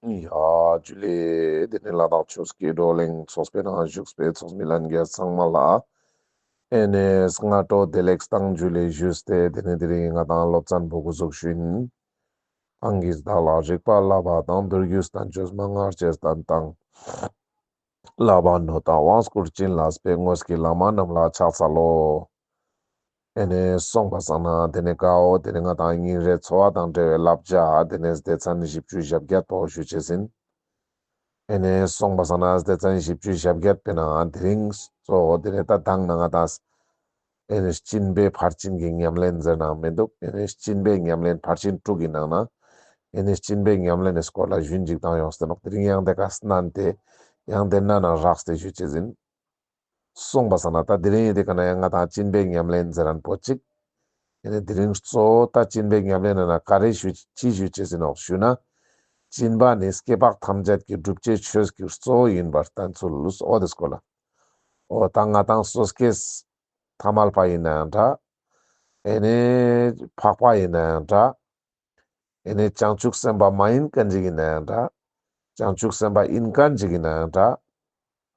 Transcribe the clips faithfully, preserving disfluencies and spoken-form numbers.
ཡ་ཇུ་ལེ། དེ་ནས་ལ་དྭགས་ཆོས་ཀྱི་བགྲོ་གླེང་ཚོགས་པའི་ནང་བཞུགས་པའི་ཚོགས་མི་ལྷན་རྒྱས་ཚང་མ་ལ་ཨེ་ནས་སྔ་དྲོ་བདེ་ལེགས་དང་ཇུ་ལེ་ཞུས་ཏེ། དེ་ནས་དེ་རིང་ང་དང་སློབ་ཚན་པོ་འགོ་འཛུགས་ཞུ་ཡིན། གང་གིས་བདག་ལ་རིག་པ་བསླབ་པ་དང་། མདོ་རྒྱུད་བསྟན་བཅོས་མན་ངག་ཅེས་བསྟན་དང་། བསླབ་པ་ནོད་དང་དབང་བསྐུར་བྱིན་བརླབས་པའི། དངོས་ཀྱི་བླ་མ་རྣམས་ལ་ཕྱག་འཚལ་ལོ། ཨེ་ནས་སོང་པ་སང་ན་དེ་ནས་གའོ་དེ་ནས་ང་དང་ཉིན་རེའི་འཚོ་བ་དང་འབྲེལ་བའི་བསླབ་བྱ་དེ་ནས་སྡེ་ཚན་བཞི་བཅུ་ཞེ་བརྒྱད་པོ་ཞུ་ཅེས་ཡིན། ཨེ་ནས་སོང་པ་སང་ན་སྡེ་ཚན་བཞི་བཅུ་ཞེ་བརྒྱད་པའི་ནང་དེ་རིང་གཙོ་བོ་དེ་ནས་ད་དང་ན་ང་དང་ཨེ་ནས་སྦྱིན་པའི་ཕར་ཕྱིན་གྱི་ཉམས་ལེན་ཟེར་ནའང་མི་འདུག་ཨེ་ནས་སྦྱིན་པའི་ཉམས་ལེན་ཕར་ཕྱིན་དྲུག་གི་ནང་ན་ཨེ་ནས་སྦྱིན་པའི་ཉམས་ལེན་ནི་སྐོར་ལ་ཞུན་ཅིག་བཏང་ཡོང་སྟེ་ནོག་དེ་རིང་ཡང་དེ་ཀ་སྣན་ཏེ་ཡང་དེ་ན་ན་རགས་ཏེ་ཞུ་ཅེས་ཡིན། སོང་པ་སང་ན་ད་དེ་རིང་ཡི་དེ་ཀ་ན་ཡང་ང་དང་སྦྱིན་པའི་ཉམས་ལེན་ཟེར་རན་པོ་ཅིག་ཨེ་ནས་དེ་རིང་གཙོ་བོ་ད་སྦྱིན་པའི་ཉམས་ལེན་ན་ན་ག་རེ་ཞུ་ཅི་ཞུ་ཅེས་ཡིན་ནོག་ཞུ་ན། སྦྱིན་པ་ནི་སྐྱེ་འཕགས་ཐམས་ཅད་ཀྱི་བསྒྲུབ་བྱའི་ཆོས་ཀྱི་གཙོ་བོ་ཡིན་པར་བསྟན་ཚུལ། འོ་དེ་སྐོར་ལ། འོ་ད་ང་དང་སོ་སྐྱེས་ཐ་མལ་པ་ཡིན་ནའང་འདྲ། ཨེ་ནས་འཕགས་པ་ཡིན་ནའང་འདྲ། ཨེ་ནས་བྱང་ཆུབ་སེམས་དཔའ་མ་ཡིན་མཁན་ཅིག་ཡིན་ནའང་འདྲ། བྱང་ཆུབ་སེམས་དཔའ་ཡིན་མཁན་ཅིག་ཡིན་ནའང་འདྲ།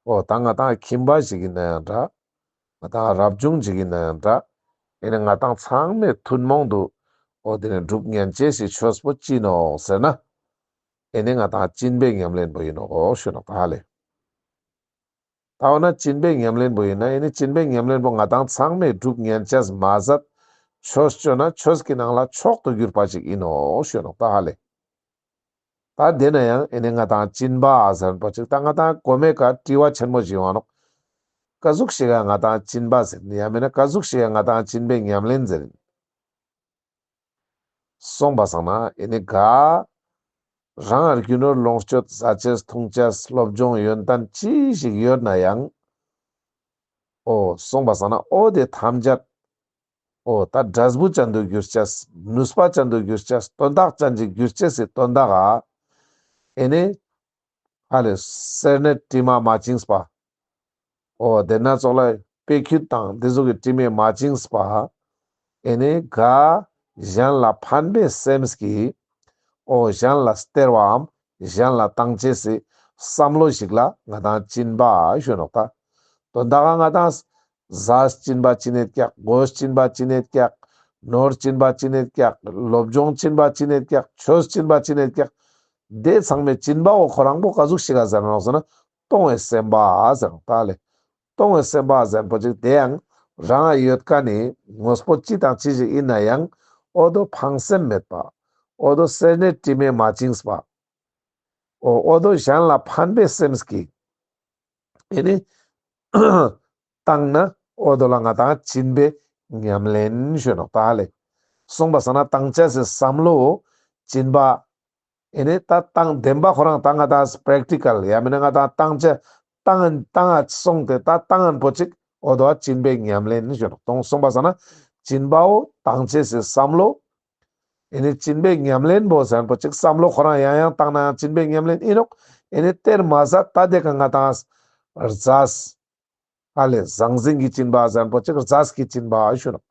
འོ་ད་ང་དང་ཁྱིམ་པ་ཞིག་ཡིན་ནའང་འདྲ། ང་དང་རབ་བྱུང་ཅིག་ཡིན་ནའང་འདྲ། ཨེ་ནས་ང་དང་ཚང་མས་ཐུན་མོང་དུ་འོ་དེ་ནས་སྒྲུབ་ཉན་ཅེས་སི་ཆོས་པོ་ཅི་ནོག་ཟེར་ན། ཨེ་ནས་ང་དང་སྦྱིན་པའི་ཉམས་ལེན་པོ་ཡིན་ནོག་ཞུ་ནོག་ད་ཧ་ལེ། ད་འོ་ན་སྦྱིན་པའི་ཉམས་ལེན་པོ་ཡིན་ན་ཨེ་ནི་སྦྱིན་པའི་ཉམས་ལེན་པོ་ང་དང་ཚང་མས་སྒྲུབ་ཉན་ཅེས་མ་ཟད་ཆོས་སྤྱོད་ན་ཆོས་ཀྱི་ནང་ལ་མཆོག་ཏུ་གྱུར་པ་ཅིག་ཡིན་ནོག་ཞུ་ནོག་ད་ཧ་ལེ། ད་དེ་ན་ཡང་ཨེ་ནི་ང་དང་སྦྱིན་པ་ཟེར་པོ་ཅིག་ད་ང་དང་གོ་མའི་ཀ་དྲི་བ་ཆེན་མོ་ཞིག་ཡོང་ནོག་ཀ་ཟུག་ཞིག་ག་ང་དང་སྦྱིན་པ་ཟེར་ཡང་མིན་ན་ཀ་ཟུག་ཞིག་ག་ང་དང་སྦྱིན་པའི་ཉམས་ལེན་ཟེར། སོང་པ་སང་ན་ཨེ་ནི་ག་རང་རྒྱུ་ནོར་ལོངས་སྤྱོད་ཟ་ཅེས་འཐུང་ཅེས་སློབ་སྦྱོང་ཡོན་ཏན་ཅི་ཞིག་ཡོད་ན་ཡང་། འོ་སོང་པ་སང་ན་འོ་དེ་ཐམས་ཅད་འོ་ད་འབྲས་བུ་ཅན་དུ་འགྱུར་ཅེས་ནུས་པ་ཅན་དུ་འགྱུར་ཅེས་དོན་དག་ཅན་ཅིག་འགྱུར་ཅེས་སི་དོན་དག་ག་ཨེ་ནི་ཧ་ལེ་སེར་སྣའི་དྲི་མ་མ་བཅིངས་པ། འོ་དེ་ན་ཙོགས་ལ་དཔེ་ཁྱུད་དང་དེ་ཙོགས་ཀྱི་དྲི་མས་མ་བཅིངས་པ། ཨེ་ནི་ག་གཞན་ལ་ཕན་པའི་སེམས་ཀྱིས་འོ་གཞན་ལ་སྟེར་བའམ་གཞན་ལ་བཏང་ཅེས་སི་བསམ་བློ་ཞིག་ལ་ང་དང་སྦྱིན་པ་ཞུ་ནོག་ད། དོན་དག་ག་ང་དང་ཟས་སྦྱིན་པ་ཅི་ནས་ཀྱག་གོས་སྦྱིན་པ་ཅི་ནས་ཀྱག་ནོར་སྦྱིན་པ་ཅི་ནས་ཀྱག་སློབ་སྦྱོང་སྦྱིན་པ་ཅི་ནས་ཀྱག་ཆོས་སྦྱིན་པ་ཅི་ནས་ཀྱག་དེ་ཚང་མའི་སྦྱིན་པ་བོ་ཁོ་རང་པོ་ཀ་ཟུག་ཞིག་ག་ཟེར་ནོག་ཟེར་ན་གཏོང་བའི་སེམས་པ་ཟེར་ནོག་ད་ལེ། གཏོང་བའི་སེམས་པ་ཟེར་པོ་ཅིག་དེ་ཡང་རང་ཡོད་ཀ་ནི་དངོས་པོ་ཅི་དང་ཅི་ཞིག་ཡིན་ན་ཡང་འོ་དོ་ཕངས་སེམས་མེད་པ། འོ་དོ་སེར་སྣའི་དྲི་མས་མ་བཅིངས་པ། འོ་འོ་དོ་གཞན་ལ་ཕན་པའི་སེམས་ཀྱིས་ཨེ་ནི་བཏང་ན་འོ་དོ་ལ་ང་དང་སྦྱིན་པའི་ཉམས་ལེན་ཞུ་ནོག་ད་ལེ། སོང་པ་སང་ན་བཏང་ཅེས་སི་བསམ་བློ་སྦྱིན་པ་ཨེ་ནི་ད་བཏང་བདེན་པ་ཁོ་རང་ད་ང་དང་པེ་རེག་ཊི་ཀལ་ཡང་མིན་ན་ང་དང་བཏང་ཅེས་བཏང་ང་བཏང་ང་སོང་སྟེ་ད་བཏང་ངན་པོ་ཅིག་འོ་དོ་སྦྱིན་པའི་ཉམས་ལེན་ཞུ་ནོག་ད་སོང་པ་སང་ན་སྦྱིན་པ་བོ་བཏང་ཅེས་སི་བསམ་བློ། ཨེ་ནི་སྦྱིན་པའི་ཉམས་ལེན་པོ་ཟེར་པོ་ཅིག་བསམ་བློ་ཁོ་རང་ཡང་ཡང་བཏང་ན་ཡང་སྦྱིན་པའི་ཉམས་ལེན་ཡིན་ནོག་ཨེ་ནི་དེར་མ་ཟད་ད་དེ་ཀ་ང་དང་རྫས་ཧ་ལེ་ཟང་ཟིང་གི་སྦྱིན་པ་ཟེར་པོ་ཅིག་རྫས་ཀྱི་སྦྱིན་པ་ཞུ་ནོག་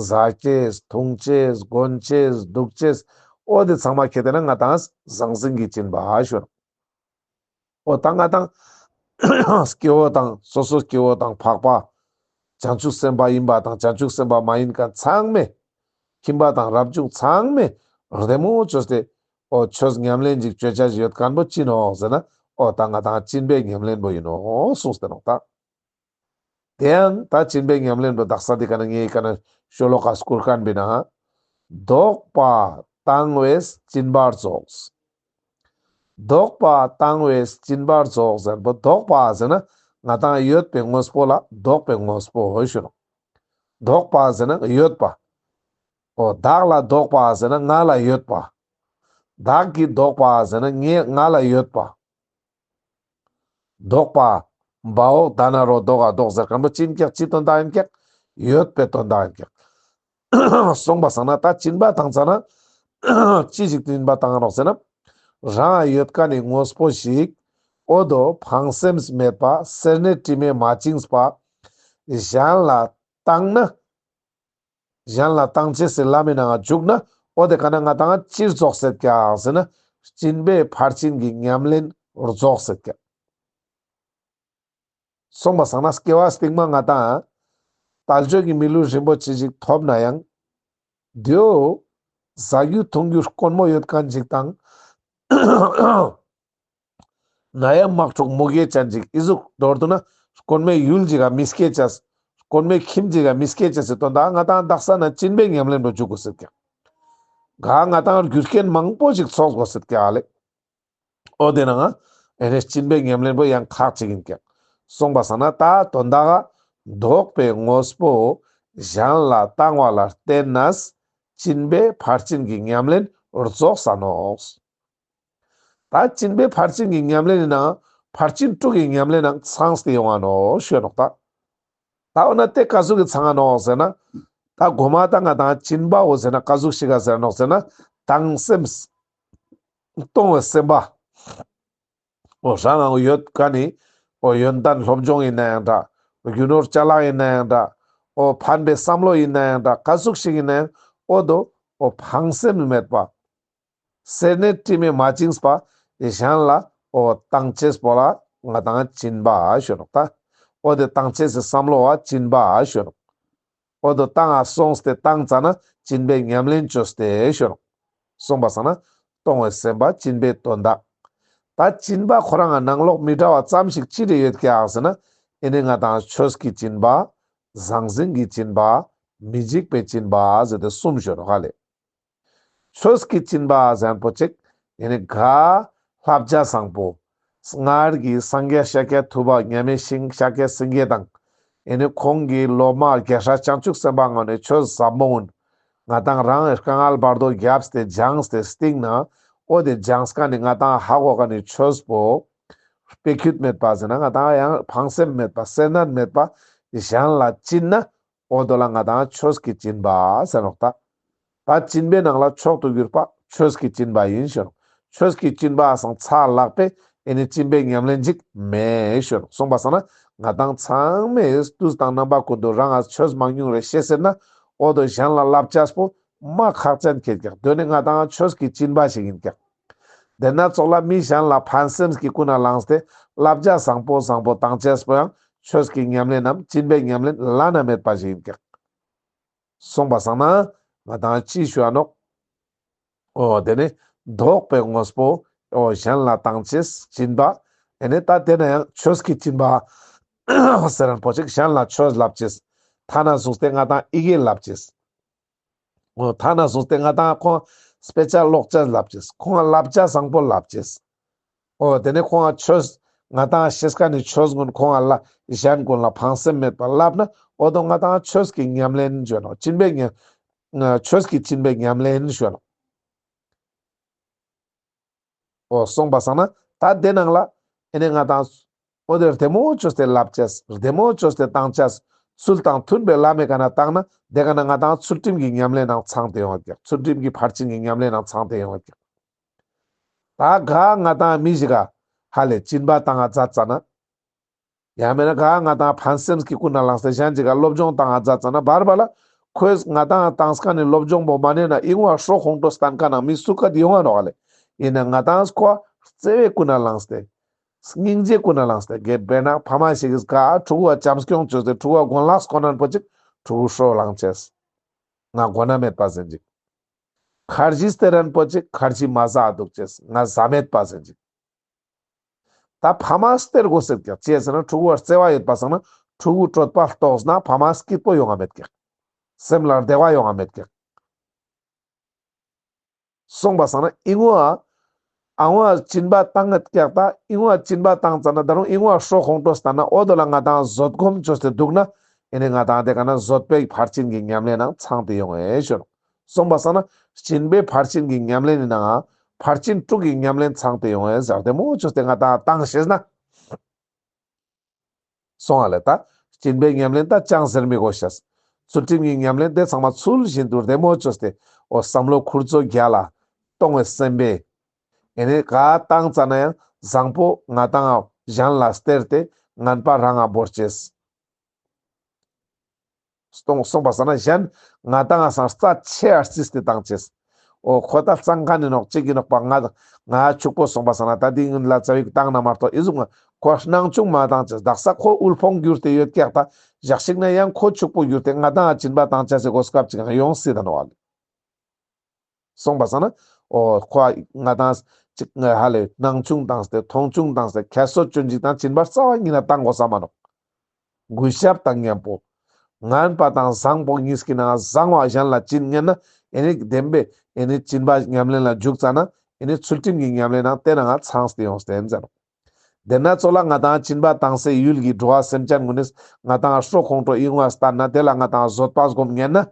ཟ་ཅེས་འཐུང་ཅེས་གོན་ཅེས་འདུག་ཅེས་འོ་དེ་ཚང་མ་ཁྱེར་ཏེ་ན་ང་དང་ཟང་ཟིང་གི་སྦྱིན་པ་ཞུ་ནོག་འོ་ད་ང་དང་སྐྱེ་བོ་དང་སོ་སོ་སྐྱེ་བོ་དང་འཕགས་པ་བྱང་ཆུབ་སེམས་དཔའ་ཡིན་པ་དང་བྱང་ཆུབ་སེམས་དཔའ་མ་ཡིན་མཁན་ཚང་མས་ཁྱིམ་པ་དང་རབ་བྱུང་ཚང་མས་བདེ་མོ་བཅོས་ཏེ་འོ་ཆོས་ཉམས་ལེན་ཅིག་བཅོ་ཅེས་ཡོད་མཁན་པོ་ཅི་ནོག་ཟེར་ན་འོ་ད་ང་དང་སྦྱིན་པའི་ཉམས་ལེན་པོ་ཡིན་ནོག་གསུངས་ཏེ་ནོག་ད། དེ་ཡང་ད་སྦྱིན་པའི་ཉམས་ལེན་པོ་དག་ས་འདི་ཀ་ན་ངའི་ཀ་ན་ཤོ་ལོ་ཀ་སྐུར་མཁན་པའི་ནང་བདོག་པ་བཏང་བས་སྦྱིན་པ་རྫོགས། བདོག་པ་བཏང་བས་སྦྱིན་པ་རྫོགས་ཟེར་པོ་བདོག་པ་ཟེར་ན་ང་དང་ཡོད་པའི་དངོས་པོ་ལ་བདོག་པའི་དངོས་པོ་ཞུ་ནོག་བདོག་པ་ཟེར་ན་ཡོད་པ། འོ་བདག་ལ་བདོག་པ་ཟེར་ན་ང་ལ་ཡོད་པ། བདག་གིས་བདོག་པ་ཟེར་ན་ངས་ང་ལ་ཡོད་པ། བདོག་པ། བ་འོག་ད་ན་རོ་བདོག་ག་བདོག་ཟེར་མཁན་པོ་ཅི་ཡིན་ཀྱག་ཅི་དོན་དག་ཡིན་ཀྱག་ཡོད་པའི་དོན་དག་ཡིན་ཀྱག་སོང་པ་སང་ན་ད་སྦྱིན་པ་བཏང་ཙ་ན་ཅི་ཞིག་སྦྱིན་པ་བཏང་རོགས་ཟེར་ན། རང་ཡོད་མཁན་ནི་དངོས་པོ་ཞིག་འོ་དོ་ཕངས་སེམས་མེད་པ་སེར་སྣའི་དྲི་མས་མ་བཅིངས་པ་གཞན་ལ་བཏང་ན། གཞན་ལ་བཏང་ཅེས་སི་ལམ་མི་ནང་ང་འཇུག་ན་འོ་དེ་ཀ་ན་ང་དང་ཅི་རྫོགས་སེད་ཀྱག་ཟེར་ན་ སྦྱིན་པའི་ཕར་ཕྱིན་གྱི་ཉམས་ལེན་རྫོགས་ཟེར་ཀྱག། སོང་པ་སང་ན་སྐྱེ་བ་སྟིང་མ་ང་ཏང་དལ་འབྱོར་གྱི་མི་ལུས་རིན་པོ་ཆེ་ཞིག་ཐོབ་ན་ཡང་དེའོ་ཟ་རྒྱུ་འཐུང་རྒྱུ་དཀོན་མོ་ཡོད་མཁན་ཞིག་དང་ནད་ཡམས་དམག་འཁྲུག་མུ་གེ་ཅན་ཞིག་ཨི་ཟུག་མདོར་བསྡུ་ན་དཀོན་མོའི་ཡུལ་ཞིག་ག་མི་སྐྱེ་ཅེས། དཀོན་མོའི་ཁྱིམ་ཞིག་ག་མི་སྐྱེ་ཅེས་སི་དོན་དག་ང་ཏང་དག་ས་ན་སྦྱིན་པའི་ཉམས་ལེན་པོ་འཇུག་དགོས་ཟེར་ཀྱག། ག་ང་ཏང་རྒྱུ་རྐྱེན་མང་པོ་ཞིག་ཚོགས་དགོས་ཟེར་ཀྱག་ལེ། འོ་དེ་ནང་ཨེ་ནེ་སྦྱིན་པའི་ཉམས་ལེན་པོ་ཡང་ཁག་ཅིག་ཡིན་ཀྱག། སོང་པ་སང་ན་ད་དོན་དག་ག་བདོག་པའི་དངོས་པོ་གཞན་ལ་བཏང་བ་ལ་བརྟེན་ནས་སྦྱིན་པའི་ཕར་ཕྱིན་གྱི་ཉམས་ལེན་རྫོགས་ས་ནོག། ད་སྦྱིན་པའི་ཕར་ཕྱིན་གྱི་ཉམས་ལེན་ནི་ནང་ཕར་ཕྱིན་དྲུག་གི་ཉམས་ལེན་ནང་ཚང་སྟེ་ཡོང་ང་ནོག་ཞུ་ནོག་ད། ད་འོ་ན་དེ་ག་ཟུག་གི་ཚང་ང་ནོག་ཟེར་ན། ད་གོ་མ་ད་ང་ཏང་སྦྱིན་པ་འོ་ཟེར་ན་ག་ཟུག་ཞིག་ག་ཟེར་ནོག་ཟེར་ན། བཏང་སེམས། གཏོང་བའི་སེམས་པ། འོ་རང་ཡོད་མཁན་ནི་འོ་ཡོན་ཏན་སློབ་སྦྱོང་ཡིན་ན་ཡང་འདྲ། རྒྱུ་ནོར་ཅ་ལག་ཡིན་ན་ཡང་འདྲ། འོ་ཕན་པའི་བསམ་བློ་ཡིན་ན་ཡང་འདྲ། ག་ཟུག་ཞིག་ཡིན་ན་ཡང་འོ་དོ་འོ་ཕངས་སེམས་མེད་པ། སེར་སྣའི་དྲི་མས་མ་བཅིངས་པ་གཞན་ལ་འོ་བཏང་ཅེས་པོ་ལ་ང་ཏང་སྦྱིན་པ་ཞུ་ནོག་ད། འོ་དེ་བཏང་ཅེས་སི་བསམ་བློ་བ་སྦྱིན་པ་ཞུ་ནོག། འོ་དོ་བཏང་ང་སོང་སྟེ་བཏང་ཙ་ན་སྦྱིན་པའི་ཉམས་ལེན་བཅོས་ཏེ་ཞུ་ནོག། སོང་པ་སང་ན་གཏོང་བའི་སེམས་པ་སྦྱིན་པའི་དོན་དག། ད་སྦྱིན་པ་ཁོ་རང་ང་ནང་ལོགས་མི་འདྲ་བ་ཙམ་ཞིག་ཅི་རེ་ཡོད་ཀྱག་ཟེར་ན། ཨེ་ནེ་ང་ཏང་ཆོས་ཀྱི་སྦྱིན་པ། ཟང་ཟིང་གི་སྦྱིན་པ། མི་འཇིགས་པའི་སྦྱིན་པ་ཟེར་ཏེ་གསུམ་ཞུ་ནོག་ཧ་ལེ། ཆོས་ཀྱི་སྦྱིན་པ་ཟེར་མཁན་པོ་ཅིག་ཨེ་ནེ་ག་བསླབ་བྱ་བཟང་པོ། སྔར་གྱི་སངས་རྒྱས་ཤཱཀྱ་ཐུབ་པ་མཉམ་མེད་ཤཱཀྱ་སེང་གེ་དང་། ཨེ་ནེ་ཁོང་གི་སློབ་མ་རྒྱལ་སྲས་བྱང་ཆུབ་སེམས་དཔའ་ངོ་ནས་ཆོས་ཟབ་མོ་ཀུན། ང་ཏང་རང་དཀའ་ངལ་བར་དོ་བརྒྱབ་སྟེ་སྦྱངས་ཏེ་སྟིང་ནེ་འོ་དེ་སྦྱངས་མཁན་ནི་ང་ཏང་ཧ་གོ་མཁན་ནི་ཆོས་པོ། དཔེ་ཁྱད་མེད་པ་ཟེར་ན་ང་ཏང་ཡང་ཕངས་སེམས་མེད་པ་སེར་སྣ་མེད་པ་གཞན་ལ་སྦྱིན་ན། འོ་དོ་ལ་ང་ཏང་ཆོས་ཀྱི་སྦྱིན་པ་ཟེར་ནོག་ད། ད་སྦྱིན་པའི་ནང་ལ་མཆོག་ཏུ་གྱུར་པ་ཆོས་ཀྱི་སྦྱིན་པ་ཡིན་ཞུ་ནོག། ཆོས་ཀྱི་སྦྱིན་པ་སང་ཚ་ལྷག་པའི་ཨེ་ནེ་སྦྱིན་པའི་ཉམས་ལེན་ཅིག་མེད་ཞུ་ནོག། སོང་པ་སང་ན་ང་ཏང་ཚང་མས་དུས་དང་རྣམ་པ་ཀུན་ཏུ་རང་ང་ཆོས་མང་ཉུང་རེ་ཤེས་ཟེར་ན། འོ་དོ་གཞན་ལ་བསླབ་བྱ་པོ་མ་ཁག་ཅན་ཁེལ་ཀྱག། དོན་ནི་ང་ཏང་ཆོས་ཀྱི་སྦྱིན་པ་ཞིག་ཡིན་ཀྱག། དེ་ན་ཙོགས་ལ་མི་གཞན་ལ་ཕན་སེམས་ཀྱི་ཀུན་ནས་བསླངས་ཏེ་བསླབ་བྱ་བཟང་པོ་བཟང་པོ་བཏང་ཅེས་པོ་ཡང་ཆོས་ཀྱི་ཉམས་ལེན་ནམ་སྦྱིན་པའི་ཉམས་ལེན་བླ་ན་མེད་པ་ཞིག་ཡིན་ཀྱག། སོང་པ་སང་ན་ང་ཏང་ཅི་ཞུ་འ་ནོག། འོ་དེ་ནི་བདོག་པའི་དངོས་པོ་འོ་གཞན་ལ་བཏང་ཅེས་སྦྱིན་པ། ཨེ་ནེ་ད་དེ་ན་ཡང་ཆོས་ཀྱི་སྦྱིན་པ་ཟེར་མཁན་པོ་ཅིག་གཞན་ལ་ཆོས་བསླབ་ཅེས། ཐ་ན་བཟུང་སྟེ་ང་ཏང་ཡི་གེ་བསླབ་ཅེས། འོ་ཐ་ན་བཟུང་སྟེ་ང་ཏང་ཁོང་དཔེ་ཆ་ཀློག་ཅེས་བསླབ་ཅེས། ཁོང་བསླབ་བྱ་བཟང་པོ་བསླབ་ཅེས། འོ་དེ་ནེ་ཁོང་ཆོས་ང་ཏང་ཤེས་མཁན་ནི་ཆོས་ཀུན་ཁོང་ལ་གཞན་ཀུན་ལ་ཕངས་སེམས་མེད་པ་བསླབ་ན་འོ་དོ་ང་ཏང་ཆོས་ཀྱི་ཉམས་ལེན་ཞུ་ནོག། སྦྱིན་པའི་ཉམས་ཆོས་ཀྱི་སྦྱིན་པའི་ཉམས་ལེན་ཞུ་ནོག། འོ་སོང་པ་སང་ན་ད་དེ་ནང་ལ་ཨེ་ནེ་ང་ཏང་འོ་དེ་རྡེ་མོ་བཅོས་ཏེ་བསླབ་ཅེས། རྡེ་མོ་བཅོས་ཏེ་བཏང་ཅེས། ཚུལ་དང་མཐུན་པའི་ལམ་མེ་ཀ་ན་བཏང་ན་དེ་ཀ་ན་ང་ཏང་ཚུལ་ཁྲིམས་ཀྱི་ཉམས་ལེན་ནང་ཚང་སྟེ་ཡོང་བ་ཀྱག། ཚུལ་ཁྲིམས་ཀྱི་ཕར་ཕྱིན་གྱི་ཉམས་ལེན་ནང་ཚང་སྟེ་ཡོང་བ་ཀྱག། ད་ག་ང་ཏང་མི་ཞིག་ག་ཧ་ལེ་སྦྱིན་པ་བཏང་ང་མཛད་ཙ་ན། ཡང་མེད་ན་ག་ང་ཏང་ཕན་སེམས་ཀྱི་ཀུན་ནས་བསླངས་ཏེ་གཞན་ཅིག་ག་སློབ་སྦྱོང་བཏང་ང་མཛད་ཙ་ན་བར་བར་ལ་ཁོས་ང་ཏང་བཏང་མཁན་ནི་སློབ་སྦྱོང་པོ་མ་ནེ་ན་ཨི་ངོ་ཧྲོ་ཁོང་ཁྲོ་སྟན་མཁན་ནང་མི་སུ་ག་ཡོང་ང་ནོག་ལེ། ཡིན་ན་ང་ཏང་ཁོ་བརྩེ་བའི་ཀུན་ནས་བསླངས་ཏེ། སྙིང་རྗེའི་ཀུན་ནས་བསླངས་ཏེ་གེ་དཔེར་ན་ཕ་མ་ཞིག་གིས་ག་ཕྲུ་གུ་བ་བྱམས་སྐྱོང་བཅོས་ཏེ་ཕྲུ་གུ་བ་གོན་ལག་གོན་ན་པོ་ཅིག་ཕྲུ་གུ་ཧྲོ་ལངས་ཅེས། ང་གོན་ན་མེད་པ་ཟེར་ཅིག། ཁར་ཇི་སྟེར་རན་པོ་ཅིག་ཁར་ཇི་མ་ཟ་འདུག་ཅེས་ང་ཟ་མེད་པ་ཟེར་ཅིག། ད་ཕ་མ་སྟེར་དགོས་ཟེར་ཀྱག། ཅི་ཟེར་ན་ཕྲུ་གུ་བ་བརྩེ་བ་ཡོད་པ་སང་ན་ཕྲུ་གུ་གྲོད་པ་ལྟོགས་ན་ཕ་མ་སྐྱིད་པོ་ཡོང་ང་མེད་ཀྱག། སེམས་ལ་བདེ་བ་ཡོང་ང་མེད་ཀྱག། སོང་པ་སང་ན་ཨི་ངོ་ཨ་ཨ་ངོ་ཨ་སྦྱིན་པ་བཏང་ངད་ཀྱག། ད་ཨི་ངོ་ཨ་སྦྱིན་པ་བཏང་ཙ་ན་ད་རུང་ཨི་ངོ་ཨ་ཧྲོ་ཁོང་ཁྲོ་སྟན་ན་འོ་དོ་ལ་ང་ཏང་བཟོད་སྒོམ་བཅོས་ཏེ་འདུག་ན་ཨེ་ནེ་ང་ཏང་དེ་ཀ་ན་བཟོད་པའི་ཕར་ཕྱིན་གྱི་ཉམས་ལེན་ནང་ཚང་སྟེ་ཡོང་ངེ་ཞུ་ནོག། སོང་པ་སང་ན་སྦྱིན་པའི་ཕར་ཕྱིན་གྱི་ཉམས་ལེན་ནི་ནང་ཕར་ཕྱིན་དྲུག་གི་ཉམས་ལེན་ཚང་སྟེ་ཡོང་ངེ་ཟེར་རྡེ་མོ་བཅོས་ཏེ་ང་ཏང་བཏང་ཤེས་ན། སོང་ང་ལེ་ད། སྦྱིན་པའི་ཉམས་ལེན་ད་ཅང་ཟེར་མི་དགོས་ཤེས། ཚུལ་ཁྲིམས་ཀྱི་ཉམས་ལེན་དེ་ཚང་མ་ཚུལ་བཞིན་དུ་རྡེ་མོ་བཅོས་ཏེ་འོ་བསམ་བློ་ཁུར་ཚོ་རྒྱལ་ལ་གཏོང་བའི་སེམས་པས། ཨེ་ནེ་ག་བཏང་ཙ་ན་ཡང་བཟང་པོ་ང་ཏང་གཞན་ལ་སྟེར་ཏེ་ངན་པ་རང་ང་བོར་ཅེས། སོང་སོང་པ་སང་ན་གཞན་ང་ཏང་ང་སང་རྩ་ཆེ་ཨ་རྩིས་ཏེ་བཏང་ཅེས། འོ་ཁོ་ད་གཙང་ཁ་ནི་ནོག་ཅིག་གི་ནོག་པ། ང་ང་ཕྱུག་པོ་སོང་པ་སང་ན་ད་དེ་ཡིན་ལ་རྩ་བའི་བཏང་ན་མ་གཏོགས་ཨི་ཟུག་ང་ཁོ་སྣང་ཆུང་མ་བཏང་ཅེས། དག་ས་ཁོ་དབུལ་ཕོངས་གྱུར་ཏེ་ཡོད་ཀྱག། ད་ཞག་ཅིག་ན་ཡང་ཁོ་ཕྱུག་པོ་གྱུར་ཏེ་ང་དང་སྦྱིན་པ་བཏང་ཅེས་སི་གོ་སྐབས་ཅིག་ཡང་ཡོང་སྲིད་ད་ནོག་ཨ་ལེ། སོང་པ་སང་ན་འོ་ཁོ་ང་དང་ཅིག་ཧ་ལེ་སྣང་ཆུང་བཏང་སྟེ་མཐོང་ཆུང་བཏང་སྟེ་ཁྱད་གསོད་ཅོ་ཅིག་དང་སྦྱིན་པ་རྩ་བ་ཉིད་ན་བཏང་དགོས་ས་མ་ནོག། གུས་ཞབས་དང་མཉམ་པོ། ངན་པ་དང་བཟང་པོ་གཉིས་ཀྱི་ནང་བཟང་བ་གཞན་ལ་བྱིན་ཉན་ན་ཨེ་ནི་བདེན་པའི་ཨེ་ནི་སྦྱིན་པ་ཉམས་ལེན་ལ་འཇུག་ཙ་ན་ཨེ་ནི་ཚུལ་ཁྲིམས་ཀྱི་ཉམས་ལེན་ནང་དེ་ནང་ཚང་སྟེ་ཡོང་སྟེ་ཡིན་ཟེར་ནོག། དེ་ན་ཙོགས་ལ་ང་དང་སྦྱིན་པ་བཏང་སའི་ཡུལ་གྱི་འགྲོ་བ་སེམས་ཅན་ཀུན་ནིས་ང་དང་ཧྲོ་ཁོང་ཁྲོ་ཨིན་བ་སྟན་ན་དེ་ལ་ང་དང་བཟོད་པ་སྒོམ་ཉན་ན།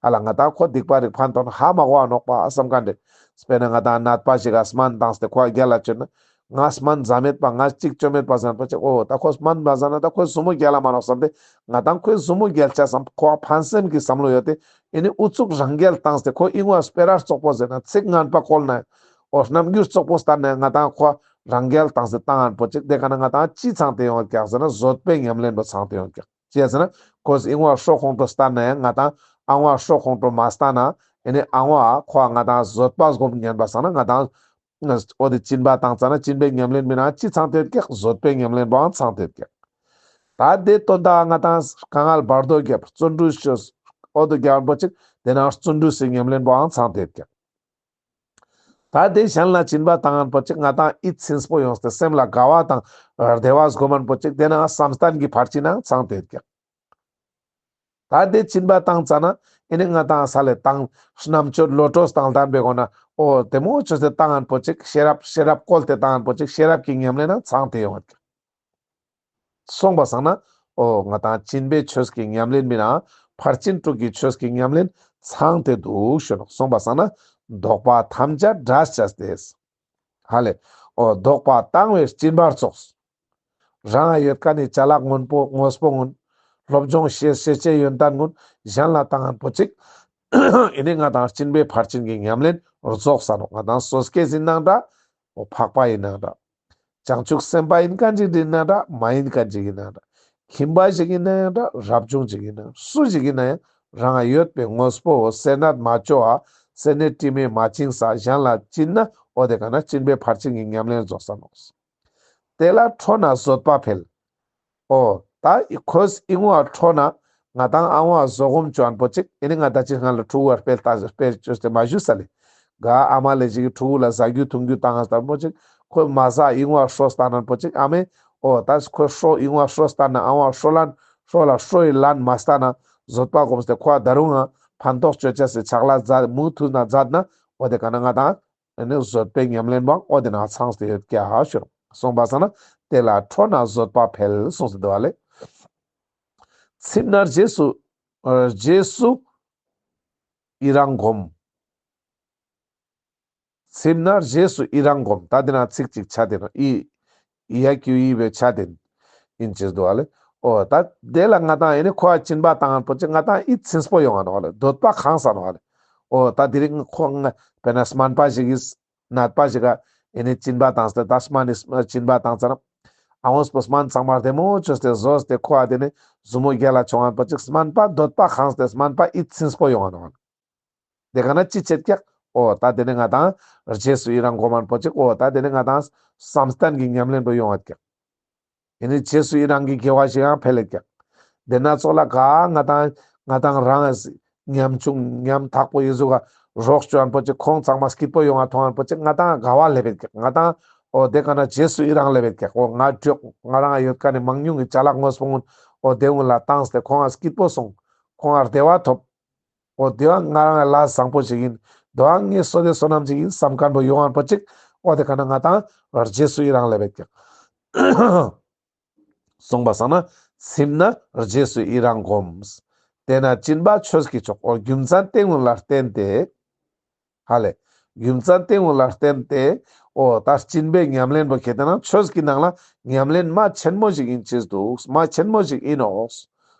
ཨ་ལ་ང་དང་ཁོ་སྡིག་པ་རིགས་ཕན་ཐོགས་ན་ཧ་མ་གོ་བ་ནོག་པ་བསམ་མཁན་རེད། དཔེར་ན་ང་དང་ནད་པ་ཞིག་ག་སྨན་བཏང་སྟེ་ཁོ་རྒྱལ་ལ་བཅོས་ན། ང་སྨན་ཟ་མེད་པ་ང་གཅིག་བཅོ་མེད་པ་ཟེར་པོ་ཅིག་འོ་ད་ཁོ་སྨན་མ་ཟ་ན་ད་ཁོའི་ཟུར་མོ་རྒྱལ་ལ་མ་ནོག་བསམ་སྟེ་ང་དང་ཁོའི་ཟུར་མོ་རྒྱལ་ཆ་བསམ་ཁོ་ཕན་སེམས་ཀྱི་བསམ་བློ་ཡོད་དེ། ཨེ་ནི་ཨུ་ཚུགས་རང་རྒྱལ་བཏང་སྟེ་ཁོ་ཨིན་བ་སྤེ་ར་བཙོག་པོ་ཟེར་ན་ཚིག་ངན་པ་བཀོལ་ན་འོ་རྣམ་འགྱུར་བཙོག་པོ་བསྟན་ན་ང་དང་ཁོ་རང་རྒྱལ་བཏང་སྟེ་བཏང་ཨན་པོ་ཅིག་དེ་ག་ན་ང་དང་ཅི་ཚང་སྟེ་ཡོང་ཀྱག་ཟེར་ན་བཟོད་པའི་ཉམས་ལེན་པོ་ཚང་སྟེ་ཡོང་ཀྱག། ཅི་ཟེར་ན་ཁོས་ཨིན་བ་ཧྲོ་ཁོང་ཁྲོ་བསྟན་ན་ཡང་ང་དང་ཨང་བ་ཧྲོ་ཁོང་ཁྲོ་མ་བསྟན་ན་ཨེ་ནི་ཨང་བ་ཁོ་ང་དང་བཟོད་པ་སྒོམ་ཉན་པ་སང་ན་ང་དང་འོ་དེ་སྦྱིན་པ་བཏང་ཙ་ན་སྦྱིན་པའི་ཉམས་ལེན་མི་ནང་ཅི་ཚང་སྟེ་ཡོད་ཀྱག། བཟོད་པའི་ཉམས་ལེན་པོའང་ཚང་སྟེ་ཡོད་ཀྱག། ད་དེ་དོན་དག་ང་དང་དཀའ་ངལ་བར་དོ་རྒྱབ་བརྩོན་འགྲུས་ཤོས་འོ་དེ་རྒྱབ་པོ་ཅིག་དེ་ནང་བརྩོན་འགྲུས་སི་ཉམས་ལེན་པོའང་ཚང་སྟེ་ཡོད་ཀྱག། ད་དེ་གཞན་ལ་སྦྱིན་པ་བཏང་ཨན་པོ་ཅིག་ང་དང་ཡིད་ཚིམ་པོ་ཡོང་སྟེ་སེམས་ལ་དགའ་བ་དང་བདེ་བ་སྒོམ་ཨན་པོ་ཅིག་དེ་ནང་བསམ་གཏན་གྱི་ཕར་ཕྱིན་ནང་ཚང་སྟེ་ཡོད་ཀྱག། ད་དེ་སྦྱིན་པ་བཏང་ཙ་ན་ཨེ་ནི་ང་དང་ས་ལེ་བཏང་རྣམ་དཔྱོད་བློ་གྲོས་དང་ལྡན་པའི་སྒོ་ན་འོ་དེ་མོ་ཅོས་ཏེ་བཏང་ཨན་པོ་ཅིག་ཤེས་རབ་ཤེས་རབ་བཀོལ་ཏེ་བཏང་ཨན་པོ་ཅིག་ཤེས་རབ་ཀྱི་ཉམས་ལེན་ནང་ཚང་སྟེ་ཡོང་ཨན་ཀྱག། སོང་པ་སང་ན་འོ་ང་དང་སྦྱིན་པའི་ཆོས་ཀྱི་ཉམས་ལེན་མི་ནང་ཕར་ཕྱིན་དྲུག་གི་ཆོས་ཀྱི་ཉམས་ལེན་ཚང་སྟེ་འདུག་ཞུ་ནོག། སོང་པ་སང་ན་བདོག་པ་ཐམས་ཅད་འབྲས་བཅས་ཏེ། ཧ་ལེ། འོ་བདོག་པ་བཏང་བའི་སྦྱིན་པ་ཙོགས། རང་ཡོད་མཁན་ནི་ཅ་ལག་དངོས་པོ་དངོས་པོ་ཀུན། སློབ་སྦྱོང་ཤེས་ཤེས་བྱའི་ཡོན་ཏན་ཀུན་གཞན་ལ་བཏང་ཨན་པོ་ཅིག་ཨེ་ནི་ང་དང་སྦྱིན་པའི་ཕར་ཕྱིན་གྱི་ཉམས་ལེན་རྫོགས་ས་ནོག། ང་དང་སོ་སྐྱེ་ཡིན་ནའང་འདྲ། འོ་འཕགས་པ་ཡིན་ནའང་འདྲ། བྱང་ཆུབ་སེམས་དཔའ་ཡིན་མཁན་ཅིག་ཡིན་ནའང་འདྲ་མ་ཡིན་མཁན་ཅིག་ཡིན་ནའང་འདྲ། ཁྱིམ་པ་ཞིག་ཡིན་ནའང་འདྲ་རབ་བྱུང་ཅིག་ཡིན་ནའང་སུ་ཞིག་ཡིན་ནའང་རང་ཡོད་པའི་དངོས་པོ་བོ་སེར་སྣ་མ་ཅོ་བ་སེར་སྣའི་དྲི་མས་མ་བཅིངས་ས་གཞན་ལ་བྱིན་ན་འོ་དེ་ག་ན་སྦྱིན་པའི་ཕར་ཕྱིན་གྱི་ཉམས་ལེན་རྫོགས་ས་ནོག། དེ་ལ་ཁྲོ་ན་བཟོད་པ་འཕེལ། འོ་ད་ཁོས་ཨིན་བ་ཁྲོ་ན་ང་དང་ཨང་བ་བཟོད་སྒོམ་ཅོ་ཨན་པོ་ཅིག་ཨེ་ནི་ང་དང་ཅི་སྔ་ལ་ཕྲུ་གུ་བ་སྤེལ་ཏ་སྤེལ་ཅོས་ཏེ་མ་ཞུས་ས་ལེ། ག་ཨ་མ་ལེ་ཞིག་གི་ཕྲུ་གུ་ལ་ཟ་རྒྱུ་འཐུང་རྒྱུ་བཏང་ཨ་སྟན་པོ་ཅིག་ཁོས་མ་ཟ་ཨིན་བ་ཧྲོ་སྟན་ཨན་པོ་ཅིག་ཨ་མས་འོ་ད་ཁོས་ཧྲོ་ཨིན་བ་ཧྲོ་སྟན་ན་ཨང་བ་ཧྲོ་ལན་ཧྲོ་ལ་ཧྲོ་ཡི་ལན་མ་སྟན་ན་བཟོད་པ་སྒོམ་སྟེ་ཁོ་ད་རུང་ང་ཕན་ཐོགས་ཅོ་ཅེས་སི་ཕྱག་ལས་མཛད་མུ་མཐུད་ན་མཛད་ན་འོ་དེ་ག་ན་ང་དང་ཨེ་ནི་བཟོད་པའི་ཉམས་ལེན་པོ་འོ་དེ་ན་ཚང་སྟེ་ཡོད་ཀྱག་ཞུ་ནོག། སོང་པ་སང་ན་དེ་ལ་ཁྲོ་ན་བཟོད་པ་འཕེལ་གསུངས་ཏེ་འདུག་ཨ་ལེ། ཚིམ་ན་རྗེས་སུ་ཨ་རྗེས་སུ་ཡི་རང་སྒོམ། ཚིམ་ན་རྗེས་སུ་ཡི་རང་སྒོམ། ད་དེ་ན་ཚིག་ཅིག་ཆ་དེ་ན་ཡི་ཡ་གི་གུ་ཡི་བའི་ཆ་དེ་ཡིན་ཅེས་འདུག་ཨ་ལེ། འོ་ད་དེ་ལ་ང་དང་ཨེ་ནི་ཁོ་ཨ་སྦྱིན་པ་བཏང་ཨན་པོ་ཅིག་ང་དང་ཡིད་ཚིམ་པོ་ཡོང་ང་ནོག་ཨ་ལེ། འདོད་པ་ཁེངས་ས་ནོག་ཨ་ལེ། འོ་ད་དེ་རིང་ཁོ་ང་དཔེར་ན་སྨན་པ་ཞིག་གིས་ནད་པ་ཞིག་ག་ཨེ་ནི་སྦྱིན་པ་བཏང་སྟེ་ད་སྨན་ནི་སྦྱིན་པ་བཏང་ཙ་ན་ཨ་བོས་པོ་སྨན་ཚང་མ་བདེ་མོ་ཅོས་ཏེ་ཟོས་ཏེ་ཁོ་ཨ་དེ་ནི་ཟུར་མོ་རྒྱལ་ལ་ཆོང་ཨན་པོ་ཅིག་སྨན་པ་འདོད་པ་ཁེངས་ཏེ་སྨན་པ་ཡིད་ཚིམ་པོ་ཡོང་ང་ནོག་ཨ་ལེ། དེ་ག་ན་ཅི་བྱེད་ཀྱག། འོ་ད་དེ་ནི་ང་དང་རྗེས་སུ་ཡི་རང་སྒོམ་ཨན་པོ་ཅིག་འོ་ད་དེ་ནི་ང་དང་བསམ་གཏན་གྱི་ཉམས་ལེན་པོ་ཡོང་ངད་ཀྱག། ཨེ་ནི་རྗེས་སུ་ཡི་རང་གི་དགེ་བ་ཞིག་ཡང་འཕེལ་ལེད་ཀྱག། དེ་ན་ཙོགས་ལ་ག་ང་དང་ང་དང་རང་ཉམ་ཆུང་ཉམ་ཐག་པོ་ཡི་ཟུག་ག་རོགས་ཅོ་ཨན་པོ་ཅིག་ཁོང་ཚང་མ་སྐྱིད་པོ་ཡོང་ང་མཐོང་ཨན་པོ་ཅིག་ང་དང་དགའ་བ་ལེབ་བེད་ཀྱག། ང་དང་འོ་དེ་ག་ན་རྗེས་སུ་ཡི་རང་ལེབ་བེད་ཀྱག། འོ་ང་འགྲོགས་ང་རང་ཡོད་ཀ་ནི་མང་ཉུང་གི་ཅ་ལག་དངོས་པོ་ཀུན་འོ་དེ་ཀུན་ལ་བཏང་སྟེ་ཁོང་ང་སྐྱིད་པོ་སོང་། ཁོང་ང་བདེ་བ་ཐོབ། འོ་དེ་བ་ང་རང་ལ་བཟང་པོ་ཞིག་ཡིན། དེ་བ་ངའི་བསོད་བདེ་བསོད་ནམས་ཞིག་ཡིན་བསམ་མཁན་པོ་ཡོང་ངན་པོ་ཅིག། འོ་དེ་ག་ན་ང་དང་རྗེས་སུ་ཡི་རང་ལེབ་བེད་ཀྱག། གསུངས་པ་སང་ན་ཚིམ་ན་རྗེས་སུ་ཡི་རང་སྒོམ། དེས་ན་སྦྱིན་པ་ཆོས་ཀྱི་མཆོག། འོ་རྒྱུ་མཚན་དེ་ཀུན་ལ་བརྟེན་ཏེ། ཧ་ལེ། རྒྱུ་མཚན་དེ་ཀུན་ལ་བརྟེན་ཏེ། འོ་ད་སྦྱིན་པའི་ཉམས་ལེན་པོ་ཁེ་ཏེ་ན་ཆོས་ཀྱི་ནང་ལ་ཉམས་ལེན་མ་ཆེན་མོ་ཞིག་ཡིན་ཅེས་འདུག། མ་ཆེན་མོ་ཞིག་ཡིན་ནོག།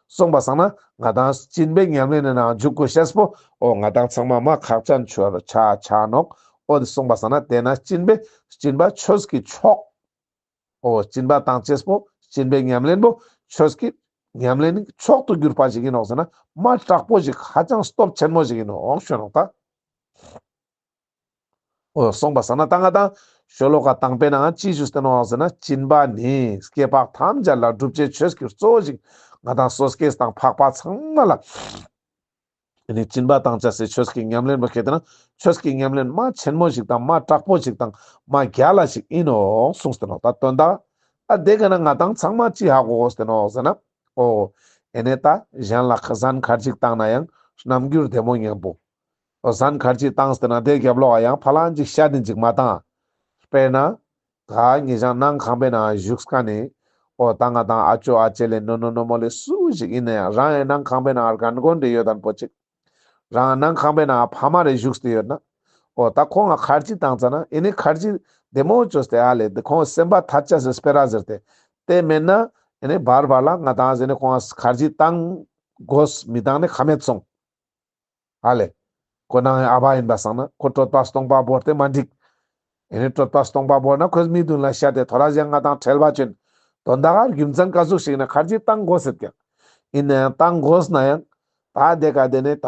གསུངས་པ་སང་ན་ང་དང་སྦྱིན་པའི་ཉམས་ལེན་ནི་ནང་འཇུག་དགོས་ཤེས་པོ་འོ་ང་དང་ཚང་མ་མ་ཁག་ཅན་ཆ་ཆ་ཆ་ནོག། འོ་དེ་གསུངས་པ་སང་ན་དེས་ན་སྦྱིན་པའི་སྦྱིན་པ་ཆོས་ཀྱི་མཆོག། འོ་སྦྱིན་པ་བཏང་ཅེས་པོ་སྦྱིན་པའི་ཉམས་ལེན་པོ་ཆོས་ཀྱི་ཉམས་ལེན་ནི་མཆོག་ཏུ་གྱུར་པ་ཞིག་ཡིན་ནོག་ཟེར་ན་མ་དྲག་པོ་ཞིག་ཧ་ཅང་སྟོབས་ཆེན་མོ་ཞིག་ཡིན་ནོག་ཞུ་ནོག་ད། འོ་སོང་པ་སང་ན་ད་ང་དང་ཤོ་ལོ་ཀ་དང་པོའི་ནང་ཅི་ཞུས་ཏེ་ནོག་ཟེར་ན། སྦྱིན་པ་ནི་སྐྱེ་འཕགས་ཐམས་ཅད་ལ་བསྒྲུབ་བྱའི་ཆོས་ཀྱི་གཙོ་བོ་ཞིག་ང་དང་སོ་སྐྱེ་དང་འཕགས་པ་ཚང་མ་ལ། ཨ་ནི་སྦྱིན་པ་བཏང་བྱ་སའི་ཆོས་ཀྱི་ཉམས་ལེན་པོ་ཁེ་ཏེ་ན་ཆོས་ཀྱི་ཉམས་ལེན་མ་ཆེན་མོ་ཞིག་དང་མ་དྲག་པོ་ཞིག་དང་མ་རྒྱལ་ལ་ཞིག་ཨིན་ནོག་གསུངས་ཏེ་ནོག། ད་དོན་དག་ཨ་དེ་ག་ན་ང་དང་ཚང་མ་ཅི་ཧ་གོ་དགོས་ཏེ་ནོག་ཟེར་ན། འོ་ཨེ་ནེ་ད་གཞན་ལ་ཟན་ཁར་ཅིག་བཏང་ན་ཡང་རྣམ་འགྱུར་བདེ་མོ་མཉམ་པོ། འོ་ཟན་ཁར་ཅིག་བཏང་སྟེ་ན་དེ་རྒྱབ་ལོགས་ཡང་ཕ་ལང་ཅིག་ཤ་དེ་ཅིག་མ་བཏང་། དཔེར་ན། ག་ཉེ་ཞང་ནང་ཁང་པའི་ནང་བཞུགས་མཁན་ནི། འོ་ད་ང་དང་ཨ་ཅོ་ཨ་ཅེ་ལེ་ནོ་ནོ་ནོ་མོ་ལེ་སུ་ཞིག་ཡིན་ན་ཡང་རང་ཡང་ནང་ཁང་པའི་ནང་རྒན་རྒོན་རེ་ཡོད་དན་པོ་ཅིག། རང་ནང་ཁང་པའི་ནང་ཕ་མ་རེ་བཞུགས་ཏེ་ཡོད་ན། འོ་ད་ཁོང་ང་ཁར་ཅིག་བཏང་ཙ་ན་ཨེ་ནེ་ཁར་ཅིག་བདེ་མོ་བཅོས་ཏེ་ཨ་ལེ་དེ་ཁོང་སེམས་པ་ཐད་ཅ་ཟེར་སྤེ་ར་ཟེར་ཏེ། དེ་མེད་ན་ཨེ་ནེ་བར་བར་ལ་ང་དང་ཟེར་ནེ་ཁོང་ང་ཁར་ཅིག་བཏང་དགོས་མི་བཏང་ནི་ཁ་མེད་སོང་། ཨ་ལེ། ཁོ་ནང་ཨ་བ་ཡིན་པ་སང་ན་ཁོ་གྲོད་པ་སྟོང་པ་བོར་ཏེ་མ་འགྲིག། ཨེ་ནེ་གྲོད་པ་སྟོང་པ་བོར་ན་ཁོས་མི་མདུན་ལ་ཤད་དེ་ཐོ་རས་ཡང་ང་དང་ཁྲེལ་བ་ཅོ་ཨིན། དོན་དག་ག་རྒྱུ་མཚན་ག་ཟུག་ཞིག་ན་ཁར་ཅིག་བཏང་དགོས་ཟེར་ཀྱང་། ཡིན་ན་ཡང་བཏང་དགོས་ན་ཡང་ད་དེ་ག་དེ་ནེ་ད་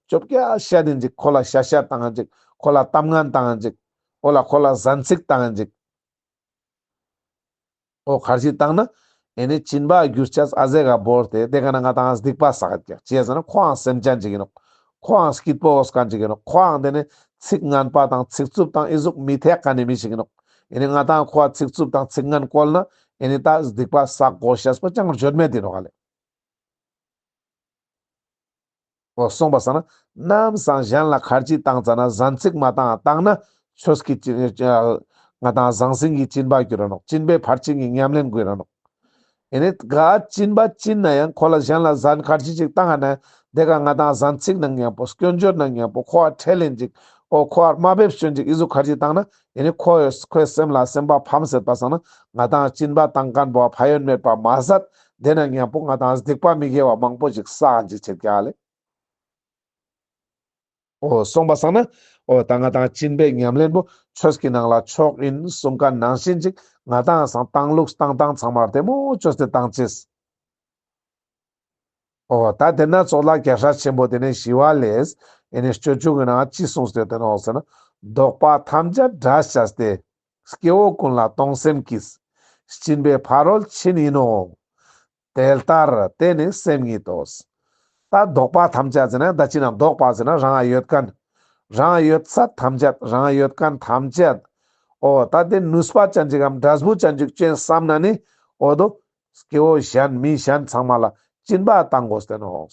ཅོབ་ཀྱ་ཤད་དེ་ཅིག་ཁོ་ལ་ཤ་ཤད་བཏང་ཅིག་ཁོ་ལ་གཏམ་ངན་བཏང་ཅིག་ཁོ་ལ་ཁོ་ལ་ཟན་ཚིག་བཏང་ཅིག། འོ་ཁར་ཅིག་བཏང་ན་ཨེ་ནེ་སྦྱིན་པ་གྱུར་ཅས་ཨ་ཟེ་ག་བོར་ཏེ་དེ་ག་ན་ང་དང་སྡིག་པ་བསགས་ཀྱག། ཅི་ཟེར་ན་ཁོའང་སེམས་ཅན་ཅིག་ཡིན་ནོག། ཁོའང་སྐྱིད་པོ་འོས་མཁན་ཅིག་ཡིན་ནོག། ཁོའང་དེ་ནེ་ཚིག་ངན་པ་དང་ཚིག་རྩུབ་དང་ཨི་ཟུག་མི་ཐེག་མཁན་ནི་མི་ཞིག་ཡིན་ནོག། ཨེ་ནེ་ང་དང་ཁོའ་ཚིག་རྩུབ་དང་ཚིག་ངན་བཀོལ་ན་ཨེ་ནེ་ད་སྡིག་པ་བསགས་དགོས་ཤེས་པོ་ཅང་བརྗོད་མེད་ཡིན་ནོག་ཨ་ལེ། འོ་སོང་པ་སང་ན་ནམ་སང་གཞན་ལ་ཁར་ཅིག་བཏང་ཙ་ན་ཟན་ཚིག་མ་བཏང་བཏང་ན་ཆོས་ཀྱི་སྦྱིན་ང་དང་ཟང་ཟིང་གི་སྦྱིན་པ་གྱུར་ར་ནོག། སྦྱིན་པའི་ཕར་ཕྱིན་གྱི་ཉམས་ལེན་གྱུར་ར་ནོག། ཨེ་ནེ་ག་སྦྱིན་པ་སྦྱིན་ན་ཡང་ཁོ་ལ་གཞན་ལ་ཟན་ཁར་ཅིག་ཅིག་བཏང་ན་དེ་ག་ང་དང་ཟན་ཚིག་ནང་མཉམ་པོ་སྐྱོན་བརྗོད་ནང་མཉམ་པོ་ཁོའ་ཁྲེལ་ལེན་ཅིག་འོ་ཁོའ་དམའ་འབེབས་སྐྱོན་ཅིག་ཨི་ཟུག་ཁར་ཅིག་བཏང་ན་ཨེ་ནེ་ཁོ་ཁོའི་སེམས་ལ་སེམས་པ་ཕམ་སེད་པ་སང་ན་ང་དང་སྦྱིན་པ་བཏང་མཁན་པོ་ཕན་ཡོན་མེད་པ་མ་ཟད་དེ་ནང་མཉམ་པོ་ང་དང་སྡིག་པ་མི་དགེ་བ་མང་པོ་ཞིག་བསགས་ཅིག་ཆེད་ཀྱག་ལེ། འོ་སོང་པ་སང་ན་འོ་ད་ང་དང་སྦྱིན་པའི་ཉམས་ལེན་པོ་ཆོས་ཀྱི་ནང་ལ་མཆོག་ཡིན་གསུང་མཁན་ནང་བཞིན་ཅིག་ང་དང་སང་བཏང་ལུགས་བཏང་སྟངས་ཚང་མ་བདེ་མོ་བཅོས་ཏེ་བཏང་ཅེས། འོ་ད་དེ་ན་ཚོགས་ལ་རྒྱལ་སྲས་ཆེན་པོ་དེ་ནེ་ཞི་བ་ལྷས་ཨེ་ནེ་སྤྱོད་འཇུག་གི་ནང་ཅི་གསུངས་ཏེ་ཡོད་དེ་ནོག་ཟེར་ན། བདོག་པ་ཐམས་ཅད་འབྲས་བཅས་ཏེ། སྐྱེ་བོ་ཀུན་ལ་གཏོང་སེམས་ཀྱིས། སྦྱིན་པའི་ཕ་རོལ་ཕྱིན་ཡིན་ནོ། དེ་ལྟར་དེ་ནི་སེམས་ཉིད་དོ། ད་བདོག་པ་ཐམས་ཅད་ཟེར་ན་ད་ཅི་ན་བདོག་པ་ཟེར་ན་རང་ཡོད་མཁན། རང་ཡོད་ཚད་ཐམས་ཅད་རང་ཡོད་མཁན་ཐམས་ཅད། འོ་ད་དེ་ནུས་པ་ཅན་ཅིག་གམ་འབྲས་བུ་ཅན་ཅིག་ཅོ་ཨིན་བསམ་ན་ནི་འོ་དོ་སྐྱེ་བོ་གཞན་མི་གཞན་ཚང་མ་ལ་སྦྱིན་པ་བཏང་དགོས་ཏེ་ནོག།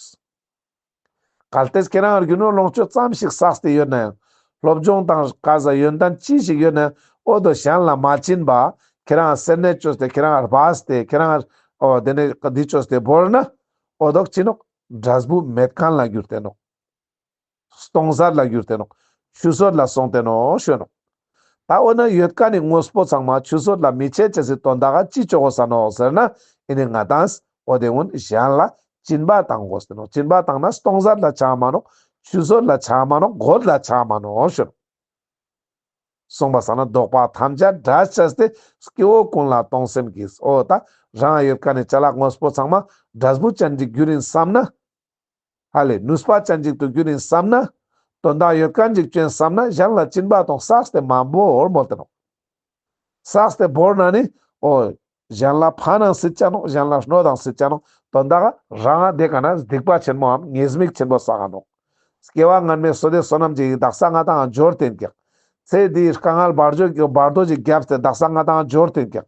གལ་ཏེ་ཁྱེ་རང་རྒྱུ་ནོར་ལོངས་སྤྱོད་ཙམ་ཞིག་བསགས་ཏེ་ཡོད་ན་ཡང་། སློབ་སྦྱོང་དང་ག་ཟ་ཡོན་ཏན་ཅི་ཞིག་ཡོད་ན་ཡང་འོ་དོ་གཞན་ལ་མ་སྦྱིན་པ་ཁྱེ་རང་སེར་སྣས་བཅོས་ཏེ་ཁྱེ་རང་སྦས་ཏེ་ཁྱེ་རང་འོ་དེ་ནེ་འདི་བཅོས་ཏེ་བོར་ན་འོ་དོ་ཅི་ནོག། འབྲས་བུ་མེད་མཁན་ལ་གྱུར་ཏེ་ནོག། སྟོང་ཟད་ལ་གྱུར་ཏེ་ནོག། ཆུད་ཟོས་ལ་སོང་སྟེ་ནོག་ཞུ་ནོག། ད་འོ་ན་ཡོད་མཁན་ནི་དངོས་པོ་ཚང་མ་ཆུད་ཟོས་ལ་མི་བྱེད་ཅེས་སི་དོན་དག་ག་ཅི་ཅོ་དགོས་ས་ནོག་ཟེར་ན། ཨེ་ནེ་ང་དང་འོ་དེ་གུན་གཞན་ལ་སྦྱིན་པ་བཏང་དགོས་ཏེ་ནོག། སྦྱིན་པ་བཏང་ན་སྟོང་ཟད་ལ་ཆ་མ་ནོག། ཆུད་ཟོས་ལ་ཆ་མ་ནོག། གོད་ལ་ཆ་མ་ནོག་ཞུ་ནོག། གསུངས་པ་སང་ན་བདོག་པ་ཐམས་ཅད་འབྲས་བཅས་ཏེ། སྐྱེ་བོ་ཀུན་ལ་གཏོང་སེམས་ཀྱིས། འོ་ད་རང་ཡོད་མཁན་ནི་ཅ་ལག་དངོས་པོ་ཚང་མ་འབྲས་བུ་ཅན་ཅིག་གྱུར་ཨིན་བསམ་ན། ཧ་ལེ་ནུས་པ་ཅན་ཅིག་ཏུ་གྱུར་ཨིན་བསམ་ན། དོན་དག་ཡོད་མཁན་ཅིག་ཅོ་ཨིན་བསམ་ན་གཞན་ལ་སྦྱིན་པ་གཏོང་བསགས་ཏེ་མ་བོར་མོལ་ཏེ་ནོག། བསགས་ཏེ་བོར་ན་ནི་འོ་གཞན་ལ་ཕན་ནང་སྲིད་ཆ་ནོག། གཞན་ལ་གནོད་དང་སྲིད་ཆ་ནོག། དོན་དག་རང་དེ་ག་ན་སྡིག་པ་ཆེན་མོའམ་ཉེས་དམིགས་ཆེན་པོ་བསགས་ནོག། སྐྱེ་བ་སྔན་མའི་བསོད་བདེ་བསོད་ནམས་ཅིག་དག་ས་ང་དང་འབྱོར་ཏེན་ཀྱག། ཚེ་འདིའི་དཀའ་ངལ་བར་དོ་བར་དོ་ཅིག་བརྒྱབ་སྟེ་དག་ས་ང་དང་འབྱོར་ཏེན་ཀྱག།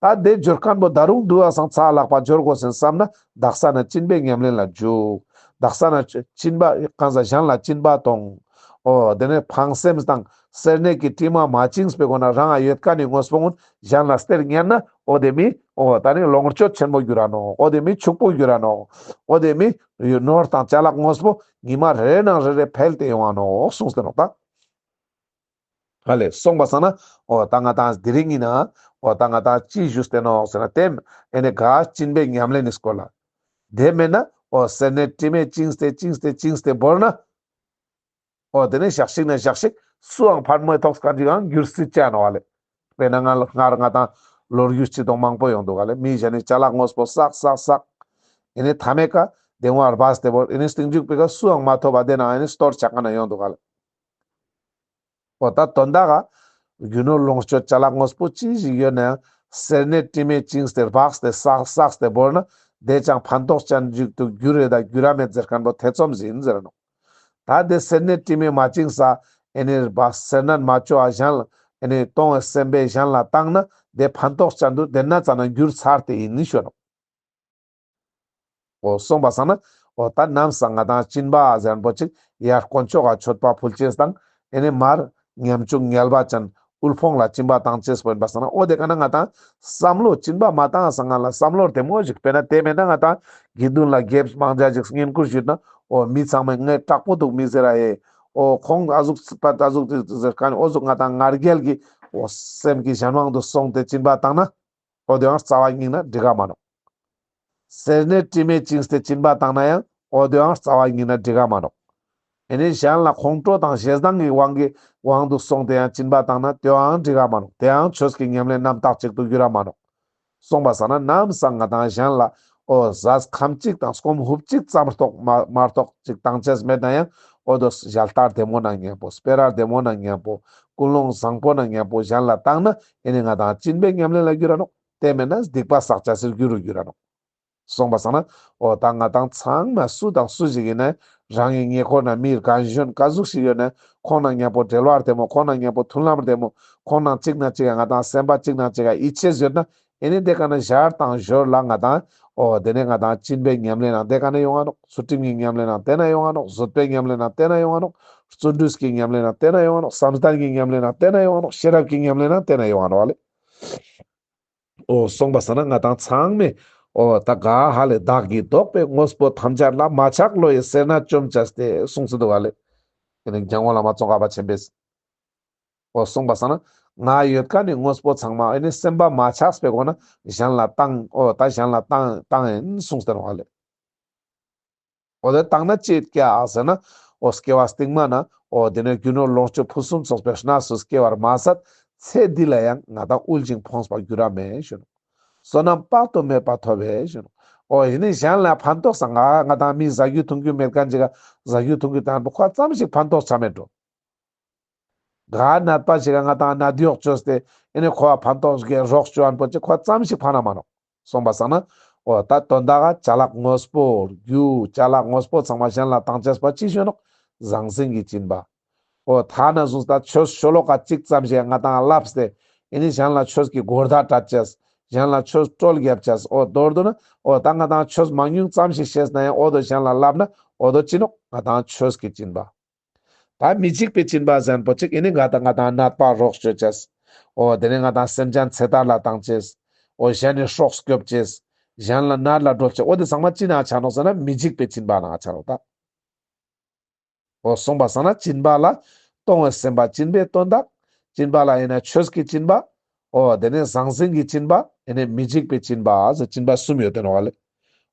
ད་དེ་འབྱོར་མཁན་པོ་ད་རུང་དུ་བ་སང་ཚ་ལྷག་པ་འབྱོར་དགོས་ཟེར་བསམ་ན་དག་ས་ན་སྦྱིན་པའི་ཉམས་ལེན་ལ་འཇུག། དག་ས་ན་སྦྱིན་པ་གང་ཟག་གཞན་ལ་སྦྱིན་པ་གཏོང་། འོ་དེ་ནེ་ཕངས་སེམས་དང་སེར་སྣའི་དྲི་མ་མ་བཅིངས་པའི་སྒོ་ནས་རང་ཡོད་མཁན་ནི་དངོས་པོ་གུན་གཞན་ལ་སྟེར་ཉན་ན་འོ་དེ་མི་འོ་ད་ནི་ལོངས་སྤྱོད་ཆེན་པོ་གྱུར་ར་ནོག། འོ་དེ་མི་ཕྱུག་པོ་གྱུར་ར་ནོག། འོ་དེ་མི་ནོར་དང་ཅ་ལག་དངོས་པོ་ཉི་མ་རེ་རེ་ནང་རེ་རེ་འཕེལ་ཏེ་ཡོང་ང་ནོག་གསུངས་ཏེ་ནོག་ད། ཧ་ལེ་གསུངས་པ་སང་ན་འོ་ད་ང་དང་དེ་རིང་ཨིན་ན་འོ་ད་ང་དང་ཅི་ཞུས་ཏེ་ནོག་ཟེར་ན་དེ་ཨེ་ནེ་ག་སྦྱིན་པའི་ཉམས་ལེན་ནི་སྐོར་ལ། དེ་མེད་ན་འོ་སེར་སྣའི་དྲི་མས་བཅིངས་ཏེ་བཅིངས་ཏེ་བཅིངས་ཏེ་བོར་ན། འོ་དེ་ནེ་ཞག་ཅིག་ན་ཞག་ཅིག་སུའང་ཕན་མི་ཐོགས་མཁན་ཅིག་ཡང་འགྱུར་སྲིད་ཆ་ནོག་ལེ། དཔེར་ན་ང་སྔར་ང་དང་ལོ་རྒྱུས་ཅི་དང་མང་པོ་ཡོང་འདུག་ག་ལེ། མི་གཞན་ནི་ཅ་ལག་དངོས་པོ་བསགས་བསགས་བསགས། ཨེ་ནེ་མཐའ་མའི་ཀ་དེ་བོ་སྦས་ཏེ་བོར་ཨེ་ནེ་སྟིང་མཇུག་པའི་ཀ་སུའང་མ་ཐོབ་པ་དེ་ནང་ཨེ་ནེ་སྟོར་ཆ་མཁན་ཡོང་འདུག་ག་ལེ། འོ་ད་དོན་དག་ག་རྒྱུ་ནོར་ལོངས་སྤྱོད་ཅ་ལག་དངོས་པོ་ཅི་ཞིག་ཡོད་ན་ཡང་སེར་སྣའི་དྲི་མས་བཅིངས་ཏེ་སྦགས་ཏེ་བསགས་བསགས་ཏེ་བོར་ན་དེ་ཅང་ཕན་ཐོགས་ཅན་ཞིག་ཏུ་འགྱུར་རེ་ད་འགྱུར་ར་མེད་ཟེར་མཁན་པོ་ཐེ་ཚོམ་ཟིན་ཟེར་ནོག། ད་དེ་སེར་སྣའི་དྲི་མས་མ་བཅིངས་ས་ཨེ་ནི་སྦགས་སེར་སྣ་མ་བཅོ་བ་གཞན་ལ་ཨེ་ནི་གཏོང་བའི་སེམས་པས་གཞན་ལ་བཏང་ན་དེ་ཕན་ཐོགས་ཅན་དུ་དེ་ན་ཙ་ན་འགྱུར་ཚར་ཏེ་ཡིན་ནི་ཞུ་ནོག། འོ་སོང་པ་སང་ན་འོ་ད་ནམ་སང་ང་དང་སྦྱིན་པ་ཟེར་མཁན་པོ་ཅིག་ཡར་དཀོན་མཆོག་ག་མཆོད་པ་ཕུལ་ཅེས་དང་ཨེ་ནི་མར་ཉམ་ཆུང་ངལ་བ་ཅན་དབུལ་ཕོངས་ལ་སྦྱིན་པ་བཏང་ཅེས་པོ་ཡིན་པ་སང་ན་འོ་དེ་ག་ན་ང་དང་བསམ་བློ་སྦྱིན་པ་མ་བཏང་སང་ང་ལ་བསམ་བློ་བདེ་མོ་ཞིག་དཔེར་ན་དེ་མེད་ན་ང་དང་དགེ་འདུན་ལ་དགེ་མང་ཇ་ཞིག་བསྙེན་བཀུར་ཞུས་ན་འོ་མི་ཚང་མས་ངས་དྲག་པོ་འདུག་མི་ཟེར་ར་ཧེ། འོ་ཁོང་ཨ་ཟུག་པ་ཨ་ཟུག་ཟེར་མཁན་འོ་ཟུག་ང་དང་ང་རྒྱལ་གྱི་འོ་སེམས་ཀྱི་གཞན་དབང་དུ་སོང་སྟེ་སྦྱིན་པ་བཏང་ན། འོ་དེའང་རྩ་བ་ཉིད་ན་འགྲིག་ག་མ་ནོག། སེར་སྣའི་དྲི་མས་བཅིངས་ཏེ་སྦྱིན་པ་བཏང་ན་ཡང་འོ་དེའང་རྩ་བ་ཉིད་ན་འགྲིག་ག་མ་ནོག། ཨེ་ནི་གཞན་ལ་ཁོང་ཁྲོ་དང་ཞེ་སྡང་གི་དབང་གིས་དབང་དུ་སོང་སྟེ་ཡང་སྦྱིན་པ་བཏང་ན་དེའང་འགྲིག་ག་མ་ནོག། དེའང་ཆོས་ཀྱི་ཉམས་ལེན་རྣམ་དག་ཅིག་ཏུ་འགྱུར་ར་མ་ནོག། སོང་པ་སང་ན་ནམ་སང་ང་དང་གཞན་ལ་འོ་ཟས་ཁམ་གཅིག་དང་སྐོམ་ཧུབ་གཅིག་ཙམ་ཐོག་མ་མ་གཏོགས་ཅིག་བཏང་ཅེས་མེད་ན་ཡང་འོ་དོ་ཞལ་ལྟ་བདེ་མོ་ན་མཉམ་པོ་སྤེ་ར་བདེ་མོ་ན་མཉམ་པོ་ཀུན་སློང་བཟང་པོ་ན་མཉམ་པོ་གཞན་ལ་བཏང་ན་ཨེ་ནི་ང་དང་སྦྱིན་པའི་ཉམས་ལེན་ལ་འགྱུར་ར་ནོག། དེ་མེད་ན་སྡིག་པ་བསགས་ཅེས་སི་རྒྱུ་རུ་འགྱུར་ར་ནོག། སོང་པ་སང་ན་འོ་ད་ང་དང་ཚང་མ་སུ་དང་སུ་ཞིག་ཡིན་ན་རང་གི་ཉེ་འཁོར་ན་མི་རྒན་གཞོན་ག་ཟུག་ཞིག་ཡོད་ན་ཁོང་ན་མཉམ་པོ་འབྲེལ་བ་བདེ་མོ་ཁོང་ན་མཉམ་པོ་མཐུན་ལམ་བདེ་མོ་ཁོང་ན་གཅིག་ན་གཅིག་ང་དང་སེམས་པ་གཅིག་ན་གཅིག་ཡིད་ཆེས་ཡོད་ན་ཨེ་ནི་དེ་ག་ན་ཞར་དང་ཞོར་ལ་ང་དང་འོ་དེ་ནས་ང་དང་སྦྱིན་པའི་ཉམས་ལེན་ན་དེ་ག་ན་ཡོང་ང་ནོག། ཚུལ་ཁྲིམས་ཀྱི་ཉམས་ལེན་ན་དེ་ན་ཡོང་ང་ནོག། བཟོད་པའི་ཉམས་ལེན་ན་དེ་ན་ཡོང་ང་ནོག། བརྩོན་འགྲུས་ཀྱི་ཉམས་ལེན་ན་དེ་ན་ཡོང་ང་ནོག། བསམ་གཏན་གྱི་ཉམས་ལེན་ན་དེ་ན་ཡོང་ང་ནོག། ཤེས་རབ་ཀྱི་ཉམས་ལེན་ན་དེ་ན་ཡོང་ང་ནོག་ཨ་ལེ། འོ་སོང་པ་སང་ན་ང་དང་ཚང་མས་འོ་ད་ག་ཧ་ལེ་བདག་གིས་བདོག་པའི་དངོས་པོ་ཐམས་ཅད་ལ་མ་ཆགས་བློ་ཡི་སེར་སྣ་བཅོམ་བྱས་ཏེ་གསུངས་སུ་འདུག་ཨ་ལེ། དེ་ནི་འཇམ་མགོན་བླ་མ་ཙོང་ཁ་པ་ཆེན་པོས། འོ་སོང་པ་སང་ན་ང་ཡོད་མཁན་ནི་དངོས་པོ་ཚང་མ་ཨེ་ནི་སེམས་པ་མ་ཆགས་པའི་སྒོ་ན་གཞན་ལ་བཏང་འོ་ད་གཞན་ལ་བཏང་བཏང་ཡིན་གསུངས་ཏེ་ནོག་ཨ་ལེ། འོ་དེ་བཏང་ན་ཅི་སྐྱེ་ཨ་ཟེར་ན། འོ་སྐྱེ་བ་སྟིང་མ་ན་འོ་དེ་ནས་རྒྱུ་ནོར་ལོངས་སྤྱོད་ཕུན་སུམ་ཚོགས་པའི་གནས་སུ་སྐྱེ་བར་མ་ཟད་ཚེ་འདི་ལ་ཡང་ང་དང་དབུལ་ཞིང་ཕོངས་པར་འགྱུར་ར་མེད་ཞུ་ནོག། བསོད་ནམས་དཔག་ཏུ་མེད་པ་ཐོབ་པས་ཞུ་ནོག། འོ་ཡིན་ནི་གཞན་ལ་ཕན་ཐོགས་སང་ང་ང་དང་མི་ཟ་རྒྱུ་འཐུང་རྒྱུ་མེད་མཁན་ཅིག་ག་ཟ་རྒྱུ་འཐུང་རྒྱུ་དང་པོ་ཁོ་ཙམ་ཞིག་ཕན་ཐོགས་ཆ་མེད་འགྲོ། ག་ནད་པ་ཞིག་ག་ང་དང་ནད་གཡོག་བཅོས་ཏེ་ཨེ་ནི་ཁོ་བ་ཕན་ཐོགས་ཀྱི་རོགས་བཅོ་ཨན་པོ་ཅིག་ཁོ་ཙམ་ཞིག་ཕན་ན་མ་ནོག། སོང་པ་སང་ན་འོ་ད་དོན་དག་ག་ཅ་ལག་དངོས་པོ་རྒྱུ་ཅ་ལག་དངོས་པོ་ཚང་མ་གཞན་ལ་བཏང་ཅེས་པ་ཅི་ཞུ་ནོག། ཟང་ཟིང་གི་སྦྱིན་པ། འོ་ཐ་ན་བཟུང་ད་ཆོས་ཤོ་ལོ་ཀ་གཅིག་ཙམ་ཞིག་ང་དང་བསླབས་ཏེ་ཨེ་ནི་གཞན་ལ་ཆོས་ཀྱི་གོ་བརྡ་སྤྲད་ཅེས་གཞན་ལ་ཆོས་བཀྲོལ་རྒྱབ་ཅེས་འོ་མདོར་བསྡུ་ན་འོ་ད་ང་དང་ཆོས་མང་ཉུང་ཙམ་ཞིག་ཤེས་ན་ཡང་འོ་དོ་གཞན་ལ་བསླབ་ན་འོ་དོ་ཅི་ནོག་ང་དང་ཆོས་ཀྱི་སྦྱིན་པ། ད་མི་འཇིགས་པའི་སྦྱིན་པ་ཟེར་ཁན་པོ་ཅིག་ཨེ་ནི་ང་དང་ང་དང་ནད་པ་རོགས་བཅོ་ཅེས། འོ་དེ་ནས་ང་དང་སེམས་ཅན་ཚེ་ཐར་ལ་བཏང་ཅེས། འོ་གཞན་ནི་སྲོག་སྐྱོབ་ཅེས། གཞན་ལ་ནད་ལས་སྒྲོལ་ཅེས། འོ་དེ་ཚང་མ་ཅི་ནང་ཆ་ནོག་ཟེར་ན་མི་འཇིགས་པའི་སྦྱིན་པ་ནང་ཆ་ནོག་ད། འོ་སོང་པ་སང་ན་སྦྱིན་པ་ལ་གཏོང་བའི་སེམས་པ་སྦྱིན་པའི་དོན་དག། སྦྱིན་པ་ལ་ཨེ་ནི་ཆོས་ཀྱི་སྦྱིན་པ། འོ་དེ་ནས་ཟང་ཟིང་གི་སྦྱིན་པ། ཨེ་ནི་མི་འཇིགས་པའི་སྦྱིན་པ་ཟེར་སྦྱིན་པ་གསུམ་ཡོད་དེ་ནོག་ལེ།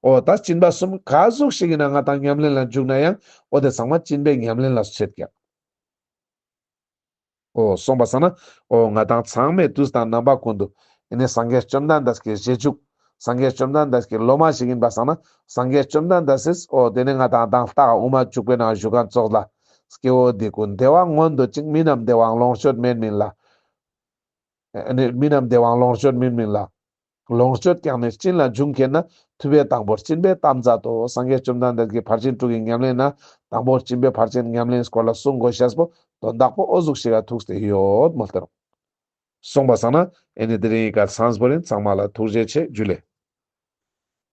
འོ་ད་སྦྱིན་པ་གསུམ་ག་ཟུག་ཞིག་ཡིན་ན་ང་དང་ཉམས་ལེན་ལ་འཇུག་ན་ཡང་འོ་དེ་ཚང་མ་སྦྱིན་པའི་ཉམས་ལེན་ལ་བྱེད་ཀྱག། འོ་སོང་པ་སང་ན་འོ་ང་དང་ཚང་མས་དུས་དང་རྣམ་པ་ཀུན་ཏུ་ཨེ་ནི་སངས་རྒྱས་བཅོམ་ལྡན་འདས་ཀྱི་རྗེས་འཇུག། སངས་རྒྱས་བཅོམ་ལྡན་འདས་ཀྱི་སློབ་མ་ཞིག་ཡིན་པ་སང་ན་སངས་རྒྱས་བཅོམ་ལྡན་འདས་སིས་འོ་དེ་ནི་ང་དང་དང་ལྟ་དབུ་མ་འཇུག་པའི་ནང་ཞུ་ཁན་ཙོགས་ལ། སྐྱེ་བོ་འདི་ཀུན་བདེ་བ་མངོན་འདོད་ཅིང་། མི་རྣམས་བདེ་བའང་ལོངས་སྤྱོད་མིན་མིན་ལ། ཨེ་ནི་མི་རྣམས་བདེ་བའང་ལོངས་སྤྱོད་མིན་མིན་ལ། ལོངས་སྤྱོད་ཀྱང་ནི་སྦྱིན་ལས་འབྱུང་མཁྱེན་ན། ཐུབ་པས་དང་པོར་སྦྱིན་པའི་གཏམ་མཛད་དོ། སངས་རྒྱས་བཅོམ་ལྡན་འདས་ཀྱི་ཕར་ཕྱིན་དྲུག་གི་ཉམས་ལེན་ན་དང་པོར་སྦྱིན་པའི་ཕར་ཕྱིན་ཉམས་ལེན་སྐོར་ལ་གསུང་དགོས་ཤེས་པོ་དོན་དག་པོ་འོ་ཟུག་ཞིག་ག་ཐུག་སྟེ་ཡོད་མོལ་ཏེ་ནོག། སོང་པ་སང་ན་ཨེ་ནི་དེ་རིང་ག་ལ་སང་པོ་རིན་ཚང་མ་ལ་ཐུགས་རྗེ་ཆེ་ཇུ་ལེ།